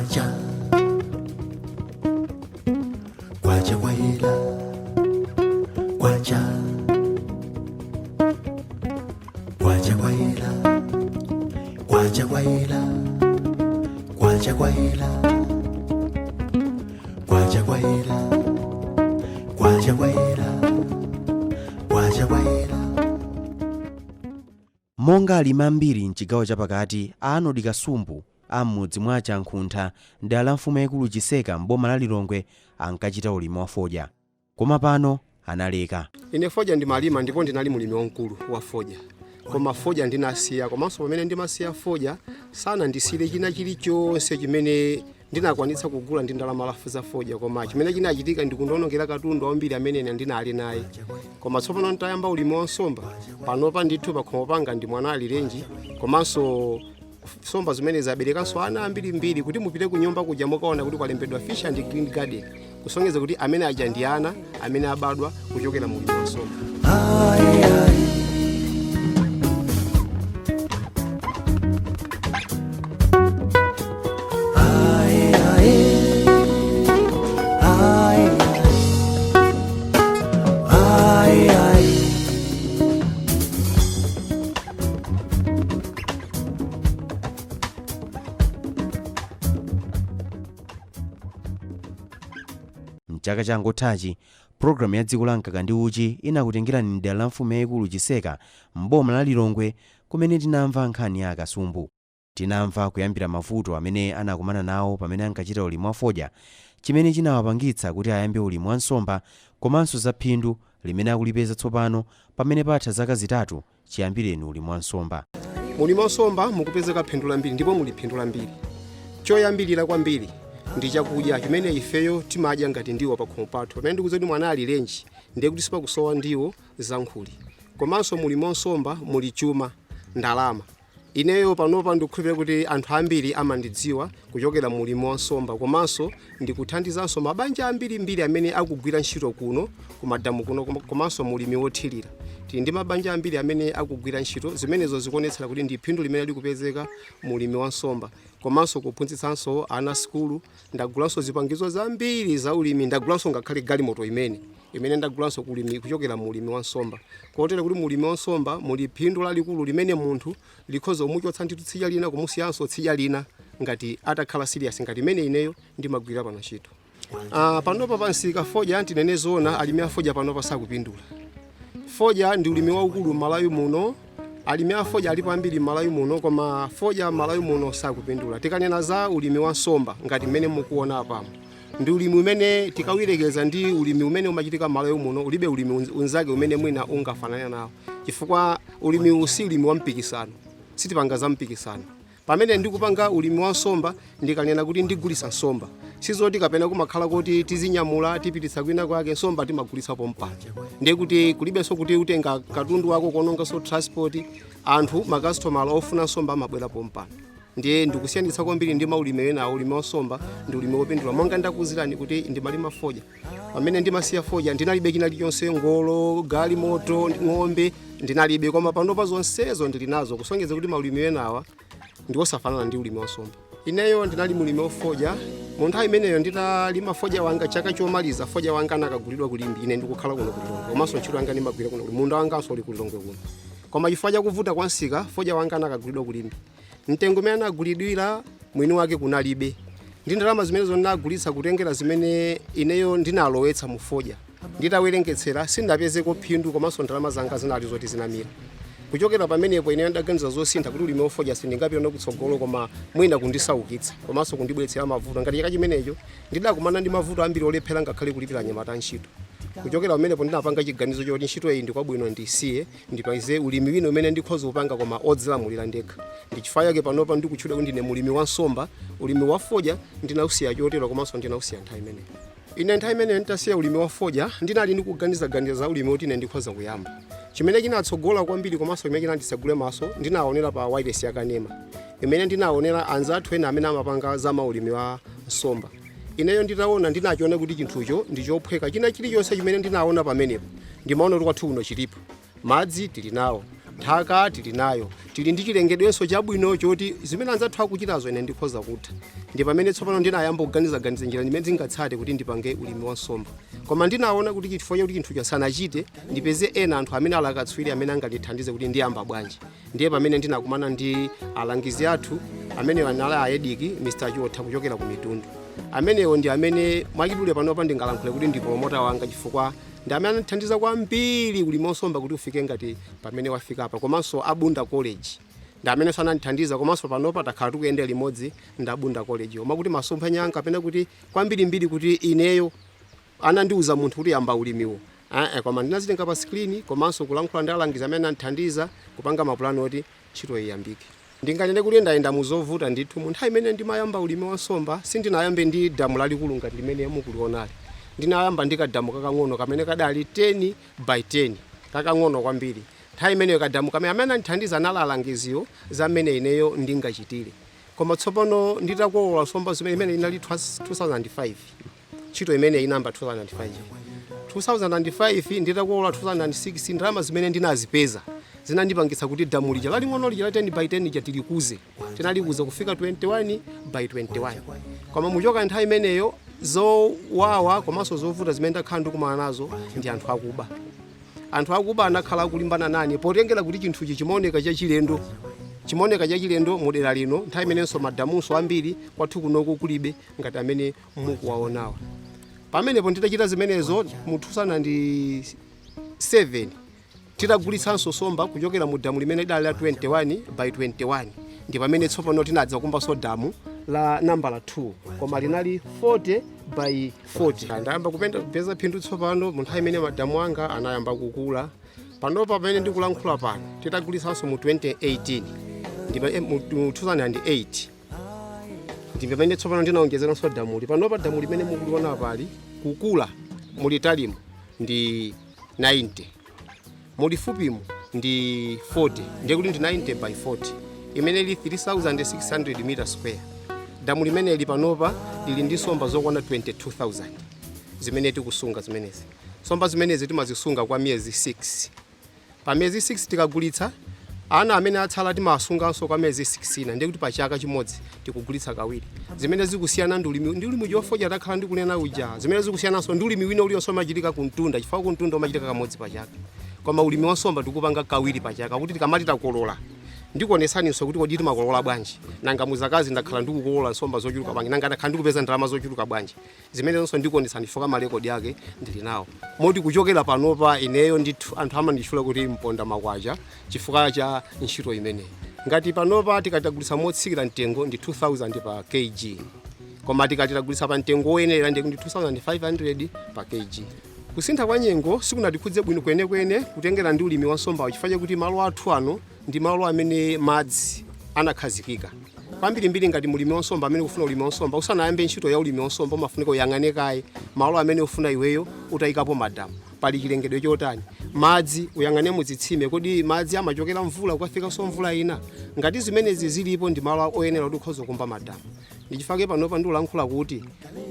Kwacha, kwacha kwayela, kwacha, kwacha kwayela, kwacha kwayela, kwacha kwayela, kwacha kwayela, kwacha kwayela, kwacha kwayela. Monga alimi ambiri mchigawo chapakati, Arnold Kasumbu am'mudzi mwa Chankhuntha, dera la mfumu yaikulu Chiseka, m'boma la Lilongwe, ankachita ulimi wa fodya, koma pano analeka. Ine fodya ndimalima ndipo ndinali mulimi wamkulu wa fodya, koma fodya ndinasiya. Komanso pamene ndimasiya fodya, sanandisiyire china chilichonse chimene ndinakwanitsa kugula ndi ndalama za fodya. Koma chimene chinachitika, ndikundionongera katundu wambiri amene ine ndinali naye. Koma tsopano nditayamba ulimi wa nsomba, panopa ndithu pakhomo panga ndi mwana alirenji, komanso nsomba zimene zaberekanso ana ambirimbiri, kuti mupite ku nyumba kuja mukaona kuti kwalembedwa "Fish and Green Garden", kusonyeza kuti amene aja ndi ana amene abadwa kuchokera mu ulimi wa nsomba. Aye, aye. Aye, aye. Aye, aye. Aye. Mchaka changothachi, pulogalamu ya Dziko la Mkaka ndi Uchi inakutengerani mdera la mfumu yayikulu Chiseka, m'boma la Lilongwe, kumene tinamva nkhani ya Akasumbu. Tinamva kuyambira mavuto amene anakumana nawo pamene ankachita ulimi wa fodya, chimene chinawapangitsa kuti ayambe ulimi wa nsomba, komanso za phindu limene akulipeza tsopano pamene patha zaka 3 chiyambireni ulimi wa nsomba. Mulimi wa nsomba mukupezeka phindu lambiri, ndipo muli phindu lambiri. Choyambirira kwambiri ndi chakudya chimene ifeyo timadya ngati ndiwo pakhomo pathu. Pamene ndikuti mwana alirenji, ndiye kuti sipakusowa ndiwo za nkhuli. Komanso mulimi wa nsomba muli chuma, ndalama. Ineyo panopa ndikukhulupirira kuti anthu ambiri amandidziwa kuchokera mulimi wa nsomba, komanso ndikuthandizanso mabanja ambirimbiri amene akugwira ntchito kuno kumadamu kuno. Komanso mulimi wothirira, tili ndi mabanja ambiri amene akugwira ntchito. Zimenezo zikuonetsera kuti ndi phindu limene likupezeka mulimi wa nsomba. Komanso kuphunzitsanso ana sukulu. Ndagulanso zipangizo zambiri za ulimi, ndagulanso ngakhale galimoto imene ndagulanso kulimi kuchokera mulimi wa nsomba, kotero kuti mulimi wa nsomba muli phindu lalikulu limene munthu likhoza kumuchotsa ndithu tsidya lina kumusiyanso tsidya lina, ngati atakhala serious ngati imene ineyo ndimagwira pano ntchito. Panopa pansika fodya, tinene zoona, alimi a fodya panopa sakupindula. Fodya ndi ulimi waukulu m'Malawi muno, alimi a fodya alipo ambiri m'Malawi muno, koma fodya m'Malawi muno sakupindula. Tikanena za ulimi wa nsomba, ngati mmene mukuona apamo, ndi ulimi umene tikawirekeza ndi ulimi umene umachitika m'Malawi muno, ulibe ulimi unzake umene mwina ungafanane nawo, chifukwa ulimi uwu si ulimi wa mpikisano, sitipanga za mpikisano. Pamene ndikupanga ulimi wa nsomba, ndikanena kuti ndigulisa nsomba, sizoti kapena kumakhala kuti tizinyamula tipititsa kwina kwake. Nsomba timagulitsa pompano, ndiye kuti kulibenso kuti utenga katundu wako kuononganso transport. Anthu, makasitomala ofuna nsomba amabwera pompano. Ndiye ndikusiyanitsa kwambiri ndi maulimi ena. Ulimi wa nsomba ndi ulimi wopindula. Monga ndakuwuzirani kuti ndimalima fodya, pamene ndimasiya fodya ndinalibe china chilichonse, ngolo, galimoto, ng'ombe ndinalibe, koma panopa zonsezo ndili nazo, kusonyeza kuti maulimi enawa ndi osafanana ndi ulimi wa nsomba. Ineyo ndinali mulimi wa fodya. Mu nthawi imeneyo nditalima fodya wanga, chaka chomaliza fodya wanga anakagulidwa kuLimbe. Ine ndikukhala kuno kuLilongwe, komanso ntchito yanga ndimagwira kuno, munda wanganso uli kuLilongwe kuno, koma chifukwa chakuvuta kwa msika, fodya wanga anakagulidwa kuLimbe. Mtengo umene anagulidwira, mwini wake kunalibe. Ndi ndalama zimenezo ndinagulitsa, kutengera zimene ineyo ndinalowetsa mu fodya, nditawerengetsera sindinapezeko phindu, komanso ndalama zanga zinali zoti zinamira. Kuchokera pamenepo ineyo ndaganiza zosintha, kuti ulimi wofodya sindingapite kutsogolo, koma mwina kundisaukitsa komanso kundibweretsera mavuto. Ngati chaka chimenecho ndidakumana ndi mavuto ambiri olephera ngakhale kulipira anyamata ntchito. Kuchokera pamenepo ndinapanga chiganizo choti ntchito iyi ndikwabwino ndisiye, ndipangize ulimi wina umene ndikhoza kupanga koma odzilamulira ndekha. Ndi chifukwa chake panopa ndikutchedwa kuti ndine mulimi wa nsomba. Ulimi wa fodya ndinausiya chotero, komanso ndinausiya nthawi imeneyo. Ine nthawi imeneyo nditasiya ulimi wa fodya, ndinali ndikuganizaganiza za ulimi woti ine ndikhoza kuyamba. Chimene chinatsogola kwambiri komanso chimene chinanditsegula maso, ndinaonera pa wireless yakanema imene ndinaonera anzathu ena amene amapanga za maulimi wa nsomba. Ineyo nditaona, ndinachiona kuti chinthucho ndi chophweka. China chilichonse chimene ndinaona pamenepo, ndimaona kuti kwathu kuno chilipo. Madzi tili nawo, Nthaka tili nayo, tili ndi chilengedwenso chabwino choti zimene anzathu akuchitazo ine ndikhoza kutha. Ndi pamene tsopano ndinayamba kuganizaganiza njira imene ndingatsate kuti ndipange ulimi wa nsomba. Koma ndinaona kuti chifukwa chakuti chinthu chasanachite, ndipeze ena anthu amene ali akatswiri amene angandithandize kuti ndiyamba bwanji. Ndiye pamene ndinakumana ndi alangizi athu amene anali a Ediki, Mr Chiotha, kuchokera ku Mitundu. Amenewo ndi amene mwachidule panopa ndingalankhule kuti ndi promoter wanga, chifukwa ndi amene anandithandiza kwambiri ulimi wa nsomba kuti ufike ngati pamene wafika apa. Komanso a Bunda College ndi amenenso anandithandiza. Komanso panopa takhala tikuyenda limodzi ndi a Bunda College. Koma kuti masomphenya anga, kapena kuti kwambirimbiri kuti ineyo anandiuza munthu kuti yamba ulimiwo, koma ndinazitenga pa screen komanso kulankhula ndi alangizi amene anandithandiza kupanga mapulani oti ntchito iyambike. Ndinganene kuti ndayenda muzovuta ndithu. Mu nthawi imene ndimayamba ulimi wa nsomba, sindinayambe ndi damu lalikulu ngati limene mukulionali. Ndinayamba ndi kadamu kakang'ono kamene kadali 10 by 10, kakang'ono kwambiri. Nthawi imeneyo kadamu kamene, amene anandithandiza anali alangiziwo za mmene ineyo ndingachitire. Koma tsopano nditakolola nsomba zimene, imene inali 2005, ntchito imene inayamba 2005, 2005 nditakolola 2006, ndalama zimene ndinazipeza zinandipangitsa kuti damu lija laling'ono lija la 10 by 10 lija tilikuze. Tinalikuza kufika 21 by 21. Koma muchoka nthawi imeneyo, zowawa komanso zovuta zimene ndakhala ndikumana nazo ndi anthu akuba. Anthu akuba anakhala akulimbana nane potengera kuti chinthuchi chimaoneka chachilendo, chimaoneka chachilendo mudera lino. Nthawi imenenso madamunso ambiri kwathu kunoko kulibe ngati amene mukuwaonawa. Pamenepo nditachita zimenezo mu 2007, titagulitsanso nsomba kuchokera mu damu limene lidali la 21 by 21, ndi pamene tsopano tinadza kumbanso damu la nambala 2, koma linali 40 by 40. Ndayamba kupeza phindu tsopano mu nthawi imene madamu anga anayamba kukula. Panopa pamene ndikulankhula pano, titagulitsanso mu 2018, ndi mu 2008, ndi pamene tsopano ndinaonjezeranso damuli. Panopa damu limene mukuliona pali kukula mulitalimo ndi 90, mulifupimu ndi 40, ndiye kuti ndi 90 by 40, imene ili 3600 meter square. Damu limeneli panopa lili ndi nsomba zokwana 22,000 zimene tikusunga. Zimenezi, nsomba zimenezi timazisunga kwa miyezi 6. Pa miyezi 6 tikagulitsa, ana amene atsala timasunganso kwa miyezi 6 ina. Ndiye kuti pa chaka chimodzi tikugulitsa kawiri, zimene zikusiyana ndi ulimi wafodya takhala ndikunena uja, zimene zikusiyananso ndi ulimi wina uliyonse umachitika kumtunda, chifukwa kumtunda umachitika kamodzi pa chaka, koma ulimi wa nsomba tikupanga kawiri pa chaka. Kuti tikamati takolola, ndikuonesaninso kuti kodi timakolola bwanji, nanga muzakazi ndakhala ndikukolola nsomba zochuluka bwanji, nanga ndakhala ndikupeza ndalama zochuluka bwanji. Zimene zonso ndikuonesani chifukwa malekodi ake ndili nawo. Moti kuchokera panopa ineyo ndithu anthu amanditchula kuti mponda makwacha chifukwa cha ntchito imeneyi. Ngati panopa tikatagulitsa motsikira mtengo ndi 2000 pa kg, koma tikati tagulitsa pa mtengo woyenera ndi 2500 pa kg. Kusintha kwa nyengo sikunatikhudze bwino kwenekwene kutengera ndi ulimi wa nsombawo, chifukwa chakuti malo athu ano ndi malo amene madzi anakhazikika kwambirimbiri. Ngati mulimi wa nsomba amene ufuna ulimi wa nsomba, usanayambe ntchito ya ulimi wa nsomba umafunika uyang'ane kaye malo amene ufuna iweyo utayikapo madamu, pali chilengedwe chotani, madzi uyang'ane muzitsime, kodi madzi amachokera mvula kukafikanso mvula ina? Ngati zimenezi zilipo, ndi malo oyenera kuti ukhoza kukumba madamu. Ndichifukwa panopa ndikulankhula kuti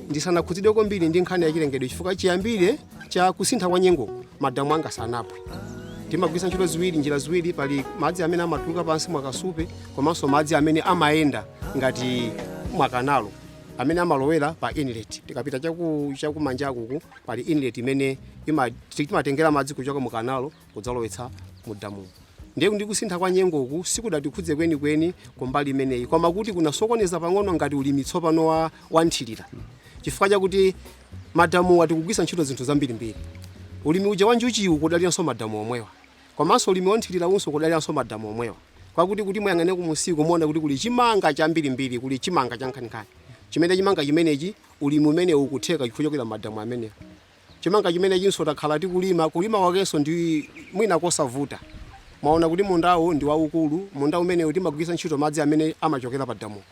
ndisanakhudzidwe kwambiri ndi nkhani ya chilengedwe, chifukwa chiyambire cha kusintha kwa nyengo madamu anga sanaphwe. Timagwiritsa ntchito ziwiri, njira ziwiri. Pali madzi amene amatuluka pansi mwakasupe, komanso madzi amene amayenda ngati mwakanalo amene amalowera pa inlet. Tikapita chakumanja kuku pali inlet imene timatengera madzi kuchoka mukanalo kudzalowetsa mu damumo. Ndiye ndi kusintha kwa nyengoku sikudatikhudze kwenikweni kumbali imeneyi, koma kuti kunasokoneza pang'ono ngati ulimi tsopano wa nthirira, chifukwa chakuti madamuwa tikugwiritsa ntchito zinthu zambirimbiri. Ulimi uja wa njuchiwu kudaliranso madamu omwewa, komanso ulimi wa nthirira unso kudaliranso madamu omwewa. Kwakuti kuti muyang'ane kumusiku muone kuti kuli chimanga chambirimbiri, kuli chimanga chankhaninkhani chimene chimanga chimenechi ulimi umene ukutheka kuchokera madamu amenewa. Chimanga chimenechinso takhala tikulima, kulima kwakenso ndi mwina kosavuta. Mwaona kuti mundawu ndi waukulu. Munda umenewu timagwiritsa ntchito madzi amene amachokera pa damupo.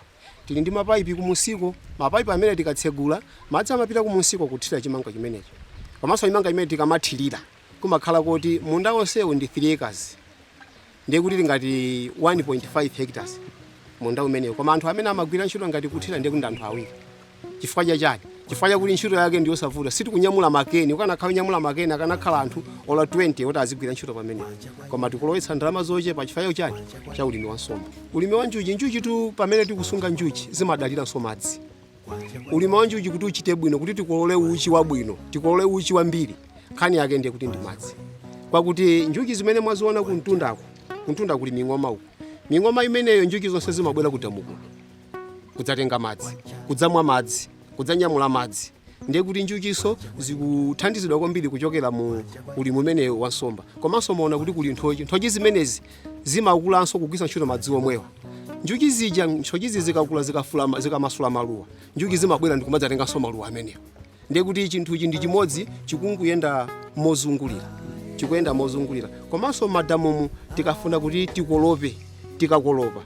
Tili ndi mapaipi kumusiko, mapaipi amene tikatsegula madzi amapita kumusiko kuthira chimanga chimenechi. Komanso chimanga chimene tikamathirira kumakhala kuti munda wonsewu ndi 3 acres, ndiye kuti ngati 1.5 hectares munda umenewu. Koma anthu amene amagwira ntchito ngati kuthira ndiye kuti ndi anthu awiri. Chifukwa chachani? Chifukwa chakuti ntchito yake ndiyosavuta, sitikunyamula makeni. Ukanakhala unyamula makeni akanakhala anthu ola 20 oti azigwira ntchito pamenepo, koma tikulowetsa ndalama zochepa chifukwa chani? Cha ulimi wa nsomba. Ulimi wa njuchi, njuchi tu, pamene tikusunga njuchi zimadaliranso madzi. Ulimi wa njuchi kuti uchite bwino, kuti tikolole uchi wabwino, tikolole uchi wambiri, nkhani yake ndiye kuti ndi madzi. Kwakuti njuchi zimene mwaziona kumtundako, kumtunda kuli ming'oma uku, ming'oma imeneyo njuchi zonse zimabwera kudamu kuno kudzatenga madzi, kudzamwa madzi, kudzanyamula madzi. Ndiye kuti njuchiso zikuthandizidwa kwambiri kuchokera mu ulimi umenewu wa nsomba. Komanso maona kuti kuli nthochi. Nthochi zimenezi zimakulanso kugwiritsa ntchito madzi omwewa. Njuchi zija, nthochizi zikakula, zikafula, zikamasula maluwa, njuchi zimabwera ndikumadzatenganso maluwa amenewo. Ndiye kuti chinthuchi ndi chimodzi chikunguyenda mozungulira, chikuyenda mozungulira. Komanso madamumu tikafuna kuti tikolope, tikakolopa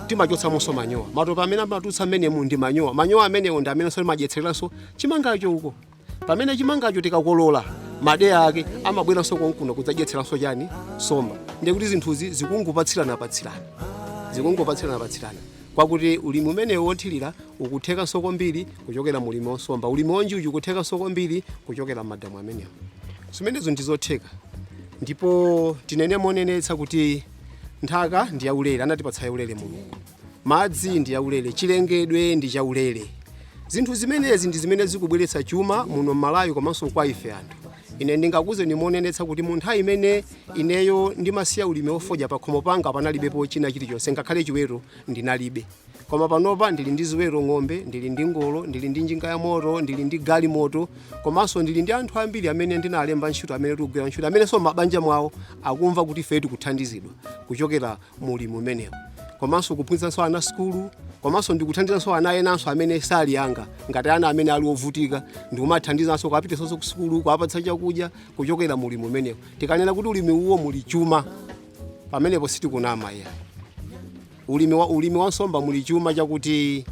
timachotsamonso manyowa. Matope amene amatulutsa amenemu ndi manyowa. Manyowa amenewo ndi amenenso timadyetseranso chimangacho uko. Pamene chimangacho tikakolola, madeya ake amabweranso konkuno kudzadyetseranso chani? Nsomba. Ndiye kuti zinthuzi zikungopatsirana-patsirana, zikungopatsirana-patsirana, kwakuti ulimi umenewu wothirira ukuthekanso kwambiri kuchokera mu ulimi wa nsomba, ulimi wa njuchi ukuthekanso kwambiri kuchokera m'madamu amenewo. Zimenezo ndizotheka, ndipo tinene monenetsa kuti nthaka ndi yaulere, anatipatsa yaulere Mulungu, madzi ndi yaulere, chilengedwe ndi chaulere. Zinthu zimenezi ndi zimene zikubweretsa chuma muno m'Malawi komanso kwa ife anthu. Ine ndingakuuzeni monenetsa kuti mu nthawi imene ineyo ndimasiya ulimi wofodya, pakhomo panga panalibepo china chilichonse, ngakhale chiweto ndinalibe. Koma panopa ndili ndi ziweto, ng'ombe, ndili ndi ngolo, ndili ndi njinga ya moto, ndili ndi galimoto, komanso ndili ndi anthu ambiri amene ndinalemba ntchito, amene tikugwira ntchito, amenenso mabanja mwawo akumva kuti ife tikuthandizidwa kuchokera mu ulimi umenewu, komanso kuphunzitsanso ana sukulu, komanso ndikuthandizanso ana enanso amene sali anga, ngati ana amene ali ovutika, ndikumathandizanso kuwapitisanso ku sukulu, kuwapatsa chakudya kuchokera mu ulimi umenewu. Tikanena kuti ulimi uwo muli chuma, pamenepo sitikunama iya. Ulimi wa nsomba muli chuma chakuti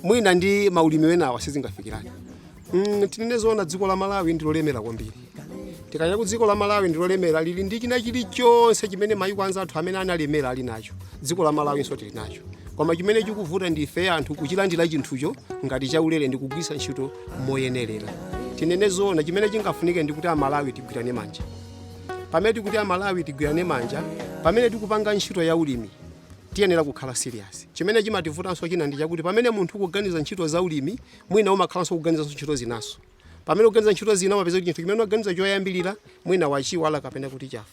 mwina ndi maulimi wenawa sizingafikirane. Tinene zoona, dziko la Malawi ndilolemera kwambiri. Tikanena kuti dziko la Malawi ndilolemera, lili ndi china chilichonse chimene mayiko anzathu amene analemera ali nacho, dziko la Malawinso tili nacho. Koma chimene chikuvuta ndi ife anthu kuchilandira chinthucho ngati chaulere ndi kugwiritsa ntchito moyenerera. Tinene zoona, chimene chingafunike ndi kuti Amalawi tigwirane manja. Pamene tikuti Amalawi tigwirane manja, pamene tikupanga ntchito ya ulimi tiyenera kukhala serious. Chimene chimativutanso china ndi chakuti pamene munthu ukuganiza ntchito za ulimi, mwina umakhalanso kuganizanso ntchito zinaso. Pamene ukuganiza ntchito zina, umapeza kuti chinthu chimene unaganiza choyambirira mwina wachiwala kapena kuti chafa.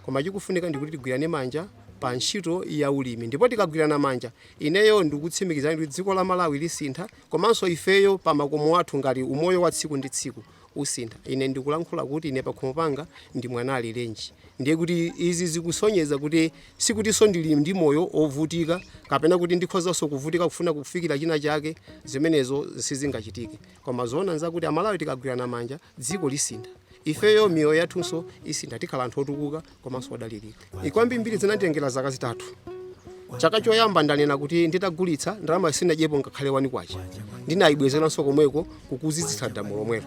Koma chikufunika ndikuti tigwirane manja pa ntchito ya ulimi, ndipo tikagwirana manja, ineyo ndikutsimikizani kuti dziko la Malawi lisintha, komanso ifeyo pa makomo athu ngati umoyo wa tsiku ndi tsiku usintha. Ine ndikulankhula kuti ine pakhomo panga ndi mwana alirenji. Ndiye kuti izi zikusonyeza kuti sikutinso ndili ndi moyo ovutika kapena kuti ndikhozanso kuvutika kufuna kufikira china chake, zimenezo sizingachitike. Koma zoona nzakuti Amalawi tikagwirana manja, dziko lisintha, ifeyo miyoyo yathunso isintha, tikhala anthu otukuka komanso odalirika. Ikwambiri zinanditengera zaka 3. Chaka choyamba ndanena kuti nditagulitsa, ndalama sinadyepo ngakhale 1 kwacha, ndinayibwezeranso komweko kukuzitsitsa damu lomwelo,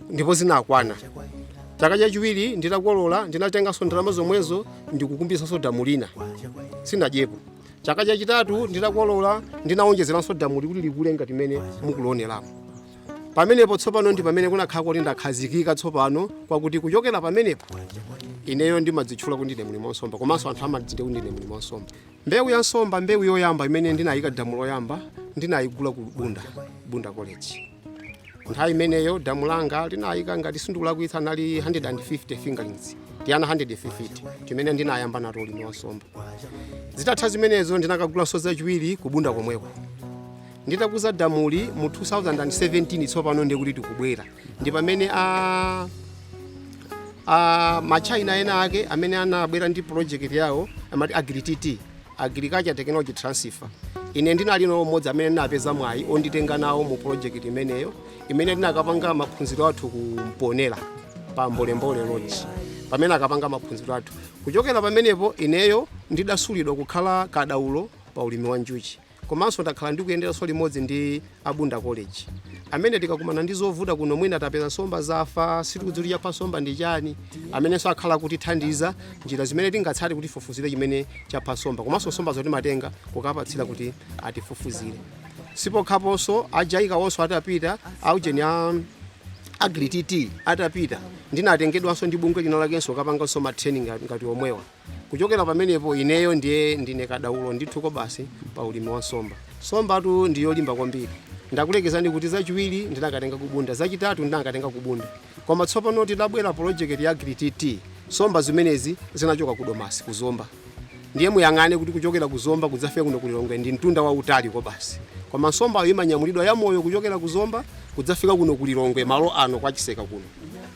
ndipo zinakwana. Chaka chachiwiri nditakolola, ndinatenganso ndalama zomwezo ndikukumbisanso damu lina, sinadyepo. Chaka chachitatu nditakolola, ndinawonjezeranso damu likuti likule ngati mmene mukulioneramo pamenepo. Tsopano ndi pamene kunakhala kuti ndakhazikika tsopano, kwakuti kuchokera pamenepo ineyo ndimadzitchula kuti ndine mlimi wa nsomba, komanso anthu amadziwa kuti ndine mlimi wa nsomba. Mbewu ya nsomba, mbewu yoyamba imene ndinayika damu loyamba, ndinayigula ku Bunda, Bunda College. Nthawi imeneyo damu langa linayika, ngati sindikulakwitsa, nali 150 fingerlings, tiyana 150 timene ndinayamba nato ulimi wa nsomba. Zitatha zimenezo, ndinakagulanso zachiwiri ku Bunda komweko. Nditakuza damuli mu 2017, tsopano ndiye kuti tikubwera, ndi pamene a machina ena ake amene anabwera ndi project yawo amati AgriTT, Agriculture Technology Transfer. Ine ndinali nawo mmodzi amene ndinapeza mwayi onditenga nawo mu project imeneyo, imene tinakapanga maphunziro athu ku Mponela pa Mbolembole Lodge, pamene akapanga maphunziro athu. Kuchokera pamenepo ineyo ndidasulidwa kukhala kadaulo pa ulimi wa njuchi, komanso ndakhala ndikuyenderanso limodzi ndi Abunda College, amene tikakumana ndi zovuta kuno, mwina tapeza nsomba zafa, sitikudziwa chapha nsomba ndi chani, amenenso akhala kutithandiza njira zimene tingatsate kuti tifufuzire chimene chapha nsomba, komanso nsomba zotimatenga kukapatsira kuti atifufuzire. Sipokhaponso a JICA onso atapita, aujeni a AgriTT atapita, ndinatengedwanso ndi bungwe lina lakenso kapanganso ma training ngati omwewa. Kuchokera pamenepo ineyo ndiye ndine kadaulo ndithuko basi pa ulimi wa nsomba. Sombatu ndi yolimba kwambiri. Ndakulekezani kuti zachiwiri ndinakatenga kubunda, zachitatu ndinakatenga kubunda, koma tsopano tidabwera project ya AgriTT, nsomba zimenezi zinachoka ku Domasi, kuzomba. Ndiye muyang'ane kuti kuchokera kuzomba kudzafika kuno kulilongwe ndi mtunda wautali ko basi, koma nsombayo imanyamulidwa yamoyo kuchokera kuzomba kudzafika kuno kulilongwe, malo ano kwachiseka kuno,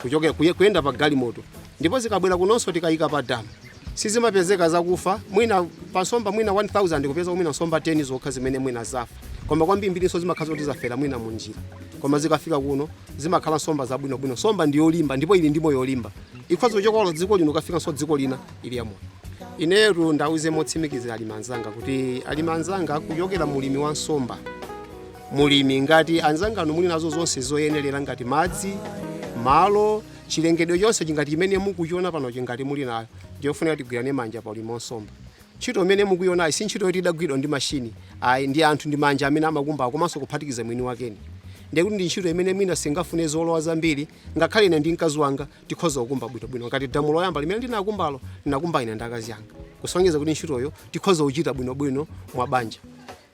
kuchokera kuyenda pa galimoto. Ndipo zikabwera kunonso tikayika pa damu sizimapezeka zakufa. Mwina pa nsomba mwina 1000 kupeza mwina nsomba 10 zokha zimene mwina zafa, koma kwambirimbiriso zimakhala zoti zafera mwina munjira. Koma zikafika kuno zimakhala nsomba zabwinobwino. Nsomba ndi yolimba ndipo ili ndi moyo yolimba, ikhoza kuchoka dziko lino kafikanso dziko lina ili yamoyo. Inetu ndauze motsimikizira alimi anzanga kuti, alimi anzanga, kuchokera mulimi wa nsomba, mulimi ngati anzanganu muli nazo zonse zoyenerera ngati madzi, malo, chilengedwe chonse chingati chimene mukuchiona pano, chingati muli nayo, ndiyofunika tigwirane manja pa ulimi wa nsomba. Ntchito imene mukuionayi si ntchito yoti idagwidwa ndi mashini, ayi, ndi anthu ndi manja amene amakumba komanso kuphatikiza mwini wakeni. Ndiye kuti ndi ntchito imene mwina singafune zolowa zambiri. Ngakhale ine ndi mkazi wanga tikhoza kukumba bwinobwino. Ngati damu loyamba limene ndinakumbalo, ndinakumba ine ndi akazi anga, kusonyeza kuti ntchitoyo tikhoza kuchita bwinobwino mwa banja.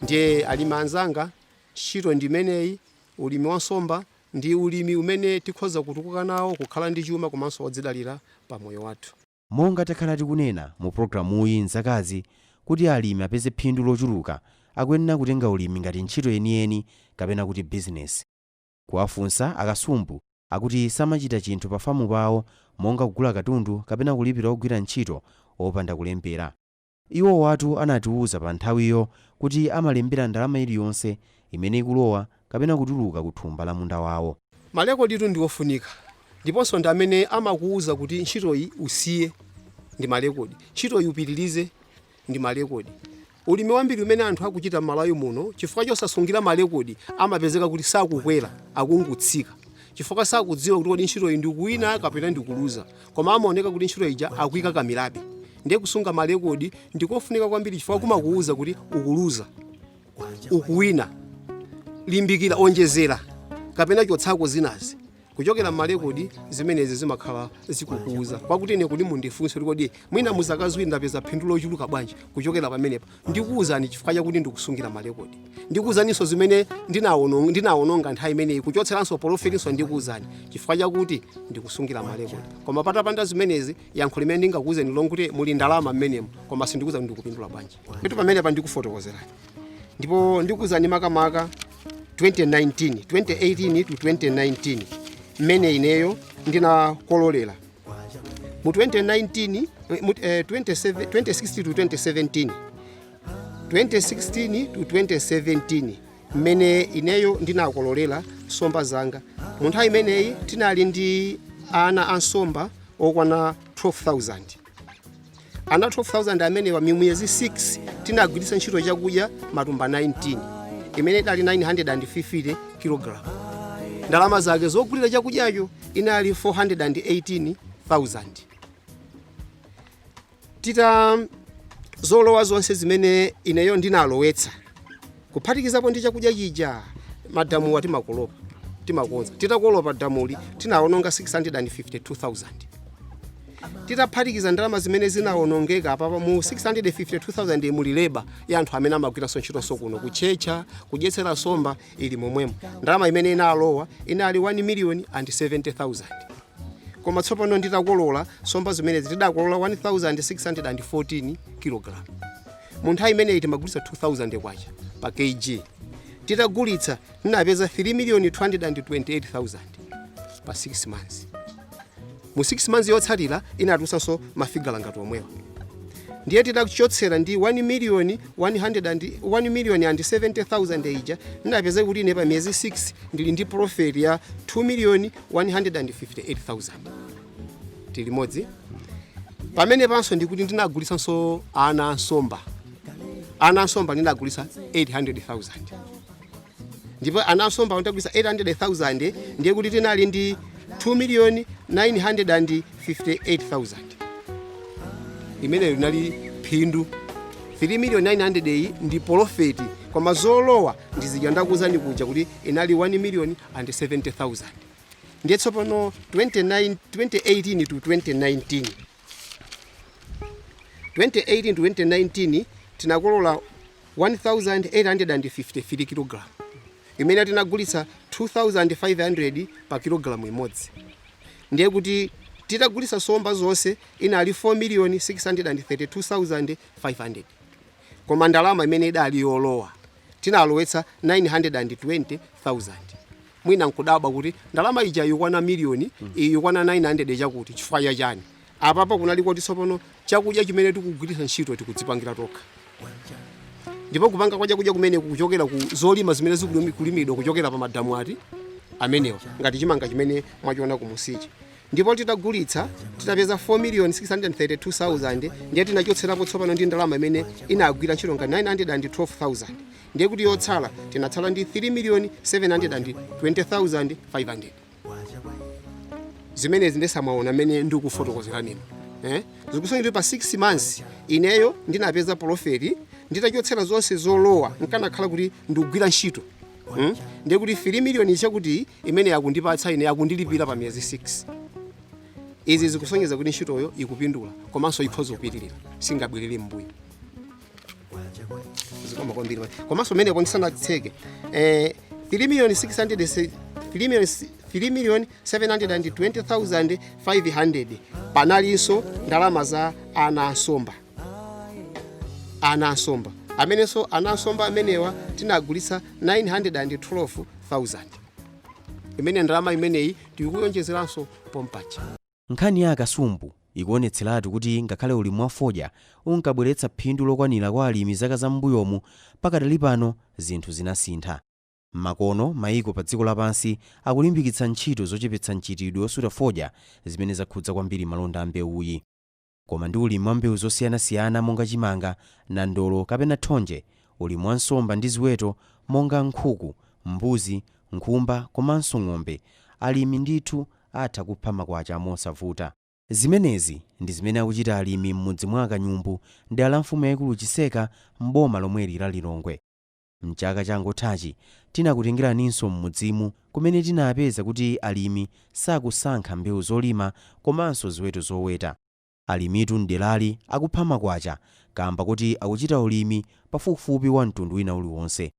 Ndiye alimi anzanga, ntchito ndimeneyi. Ulimi wa nsomba ndi ulimi umene tikhoza kutukuka nawo, kukhala ndi chuma komanso wodzidalira pa moyo wathu. Monga takhala tikunena mu programuyi mzakazi kuti alimi apeze phindu lochuluka, akuyenera kutenga ulimi ngati ntchito yeniyeni kapena kuti bizinesi. Kuwafunsa akasumbu akuti samachita chinthu pa famu pawo monga kugula katundu kapena kulipira ogwira ntchito opanda kulembera. Iwo watu anatiwuza pa nthawiyo kuti amalembera ndalama iliyonse imene ikulowa kapena kutuluka ku thumba la munda wawo. Malekoditu ndi ofunika, ndiponso ndi amene amakuwuza kuti ntchitoyi usiye ndi malekodi, ntchitoyi upitirize ndi malekodi. Ulimi wambiri umene anthu akuchita m'Malawi muno, chifukwa chosasungira malekodi, amapezeka kuti sakukwera, akungotsika, chifukwa sakudziwa kuti kodi ntchitoyi ndikuwina kapena ndikuluza, koma amaoneka kuti ntchito ija akuyikakamirabe. Ndiye kusunga malekodi ndikofunika kwambiri, chifukwa kumakuwuza kuti ukuluza, ukuwina, limbikira, onjezera kapena chotsako zinazi kuchokera mmalekodi. Zimenezi zimakhala zikukuuza. Kwakuti ine kuti mundifunse kuti kodi mwina muzaka ziwiri ndapeza phindu lochuluka bwanji kuchokera pamenepa, ndikuwuzani chifukwa chakuti ndikusungira malekodi. Ndikuwuzaninso zimene ndinawononga nthawi imeneyi, kuchotseranso polofitinso ndikuwuzani chifukwa chakuti ndikusungira malekodi. Koma patapanda zimenezi, yankho limene ndingakuwuzeni lonkuti muli ndalama mmenemo, koma sindikuwuza kuti ndikupindula bwanji. Kuti pamenepa ndikufotokozerani ndipo ndikuwuzani makamaka 2019, 2018 to 2019, mmene ineyo ndinakololera mu 2019, 27, 2016 to 2017, 2016 to 2017, mmene ineyo ndinakololera nsomba zanga. Mu nthawi imeneyi tinali ndi ana a nsomba okwana 12,000. Ana 12,000 amenewa, miyezi 6 tinagwiritsa ntchito chakudya matumba 19, imene idali 950 kg. Ndalama zake zogulira chakudyacho inali 418,000. Tita zolowa zonse zimene ineyo ndinalowetsa, kuphatikizapo ndi chakudya chija, madamuwa timakolopa, timakonza, titakolopa damuli tinawononga 652,000. Titaphatikiza ndalama zimene zinawonongeka apapa, mu 652,000 muli labour ya anthu amene amagwiranso ntchitonso kuno, kutchetcha, kudyetsera nsomba, ili momwemo. Ndalama imene inalowa inali 1 million and 70,000. Koma tsopano nditakolola nsomba zimenezi, tidakolola 1614 kg. Mu nthawi imeneyi timagulitsa 2000 kwacha pa kg. Titagulitsa tinapeza 3 million 228,000 pa 6 months. Mu 6 months yotsatira inatulutsanso mafigala ngati omwewa. Ndiye titachotsera ndi 1 million 100 and 1 million and 70,000 ija, ndinapeza kuti ine pa miyezi 6 ndili ndi profit ya 2 million 158,000. Tili limodzi pamene panso ndikuti ndinagulitsanso ana ansomba. Ana ansomba ndinagulitsa 800,000, ndipo ana ansomba ndinagulitsa 800,000, ndiye kuti tinali ndi 2 million 958,000. Imeneyo linali phindu 3 million 900 iyi ndi profit, koma zolowa ndizija ndakuuzani kuja kuti inali 1 million and 70,000. Ndiye tsopano 29 2018 to 2019, 2018 to 2019 tinakolola 1853 kg imene tinagulitsa 2500 pa kilogalamu imodzi. Ndiye kuti titagulitsa nsomba zonse inali 4 million 632,500, koma ndalama imene idali yolowa tinalowetsa 920,000. Mwina nkudabwa kuti ndalama ija ikwana miliyoni, iyi ikwana 900 chakuti, chifukwa chachani? Apapo kunali kuti tsopano chakudya chimene tikugwiritsa ntchito tikudzipangira tokha, ndipo kupanga kwa chakudya kumene kuchokera ku zolima zimene zikulimidwa kuchokera pa madamu ati amenewa, ngati chimanga chimene mwachiona kumusichi. Ndipo titagulitsa titapeza 4 million 632,000, ndiye tinachotserapo tsopano ndi ndalama imene inagwira ntchito nga 912,000. Ndiye kuti yotsala tinatsala ndi 3 million 720,500. Zimenezi ndesamaona amene ndikufotokozeranimo, eh? Zikusonyeza pa 6 months ineyo ndinapeza profit nditachotsera zonse zolowa. Nkanakhala kuti ndikugwira ntchito, Ndiye kuti 3 million chakuti imene yakundipatsa ine, yakundilipira pa miyezi 6. Izi zikusonyeza kuti ntchitoyo ikupindula komanso ikhoza kupitirira, singabwerere m'mbuyo. Zikoma kwambiri. Komanso menepo ndisanatseke, 3 million 600, 3 million, 3 million 720,500, panalinso ndalama za ana ansomba. Ana ansomba amenenso, ana ansomba amenewa tinagulitsa 912,000, imene ndalama imeneyi tikuyonjezeranso pompacha. Nkhani ya akasumbu ikuonetseratu kuti ngakhale ulimi wa fodya unkabweretsa phindu lokwanira kwa alimi zaka zam'mbuyomu, pakadali pano zinthu zinasintha. Makono mayiko pa dziko lapansi akulimbikitsa ntchito zochepetsa mchitidwe wosuta fodya zimene zakhudza kwambiri malonda a mbewuyi. Koma ndi ulimi wa mbewu zosiyanasiyana monga chimanga, nandolo kapena thonje, ulimi wa nsomba ndi ziweto monga nkhuku, mbuzi, nkhumba komanso ng'ombe, alimi ndithu atha kupha makwacha mosavuta. Zimenezi ndi zimene akuchita alimi m'mudzi mwa Kanyumbu, dera la mfumu yayikulu Chiseka, m'boma lomweli la Lilongwe. Mchaka changothachi tinakutengeraninso m'mudzimu kumene tinapeza kuti alimi sakusankha mbewu zolima komanso ziweto zoweta. Alimitu mderali akupha makwacha kamba kuti akuchita ulimi pafupifupi wa mtundu wina uliwonse.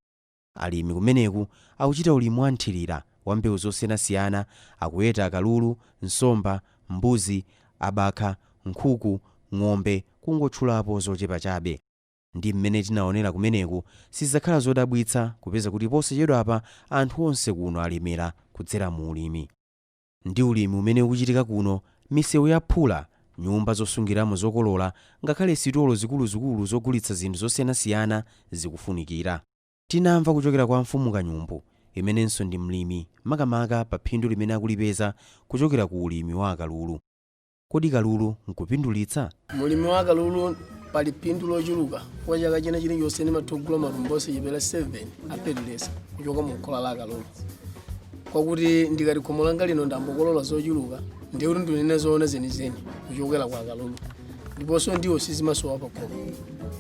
Alimi kumeneku akuchita ulimi wa nthirira wa mbewu zosiyanasiyana, akuweta akalulu, nsomba, mbuzi, abakha, nkhuku, ng'ombe, kungotchulapo zochepa chabe. Ndi mmene tinaonera kumeneku, sizakhala zodabwitsa kupeza kuti posachedwapa anthu onse kuno alemera kudzera mu ulimi. Ndi ulimi umene ukuchitika kuno, misewu yaphula, nyumba zosungiramo zokolola, ngakhale sitolo zikuluzikulu zogulitsa zinthu zosiyanasiyana zikufunikira. Tinamva kuchokera kwa mfumu Kanyumbu, imenenso ndi mlimi, makamaka pa phindu limene akulipeza kuchokera ku ulimi wa akalulu. Kodi kalulu nkupindulitsa? Mulimi wa kalulu pali phindu lochuluka. Kwa chaka china chilichonse ndimatha kugula matumba osachepera 7 a feteleza kuchoka mu khola la kalulu, kwakuti ndikati khomo langa lino ndambokolola zochuluka, ndiye kuti ndinene zoona zenizeni kuchokera kwa kalulu. Ndiponso ndiwo sizimasowa pa khomo,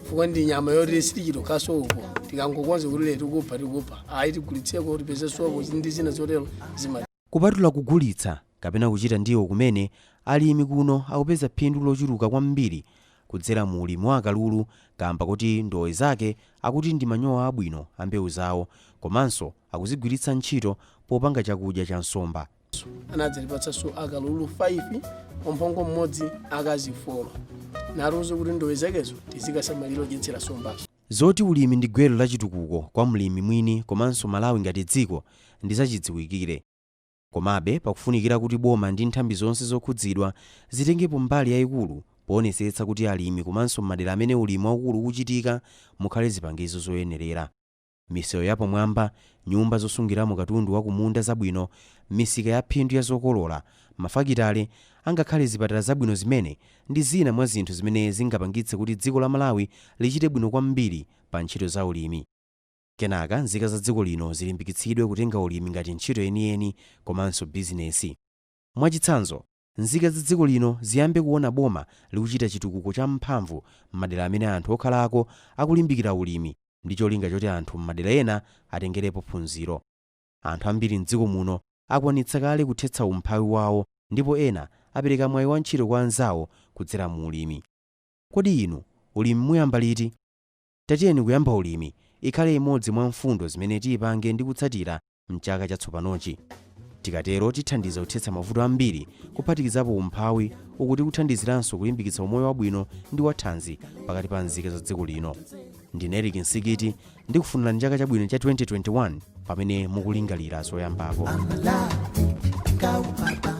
chifukwa ndi nyama yoti sitichitokhaso uko. Tikangokonza kuti lero tikupha, tikupha, ayi, tigulitseko tipeze sopo ndi zina zotero zima. Kupatula kugulitsa kapena kuchita ndiwo kumene, alimi kuno akupeza phindu lochuluka kwambiri kudzera mu ulimi wa akalulu, kamba kuti ndowe zake akuti ndi manyowa abwino a mbewu zawo, komanso akuzigwiritsa ntchito popanga chakudya cha nsomba. Anadzatipatsanso akalulu 5, wamphongo mmodzi, akazi 4, natiuza kuti ndowe zakezo tizikasamalira odyetsera nsombazo. Zoti ulimi ndi gwero la chitukuko kwa mlimi mwini komanso Malawi ngati dziko ndi zachidziwikire. Komabe pakufunikira kuti boma ndi nthambi zonse zokhudzidwa zitengepo mbali yayikulu poonetsetsa kuti alimi komanso madera amene ulimi waukulu ukuchitika mukhale zipangizo zoyenerera, misewu yapamwamba, nyumba zosungiramo katundu wa kumunda zabwino, misika ya phindu ya zokolola, mafakitale, angakhale zipatala zabwino, zimene ndi zina mwa zinthu zimene zingapangitse kuti dziko la Malawi lichite bwino kwambiri pa ntchito za ulimi. Kenaka nzika za dziko lino zilimbikitsidwe kutenga ulimi ngati ntchito yeniyeni komanso bizinesi. Mwachitsanzo, Nzika za dziko lino ziyambe kuona boma likuchita chitukuko cha mphamvu m'madera amene anthu okhalako akulimbikira ulimi ndi cholinga choti anthu m'madera ena atengerepo phunziro. Anthu ambiri mdziko muno akwanitsa kale kuthetsa umphawi wawo ndipo ena apereka mwayi wa ntchito kwa anzawo kudzera mu ulimi. Kodi inu ulimi muyamba liti? Tatiyeni kuyamba ulimi ikhale imodzi mwa mfundo zimene tiyipange ndi kutsatira mchaka chatsopanochi. Tikatero tithandiza kuthetsa mavuto ambiri, kuphatikizapo umphawi, uku tikuthandiziranso kulimbikitsa umoyo wabwino ndi wathanzi pakati pa nzika za dziko lino. Ndine Eric Nsikiti, ndikufunirani chaka chabwino cha 2021 pamene mukulingalira zoyambapo. Amala, kaupapa.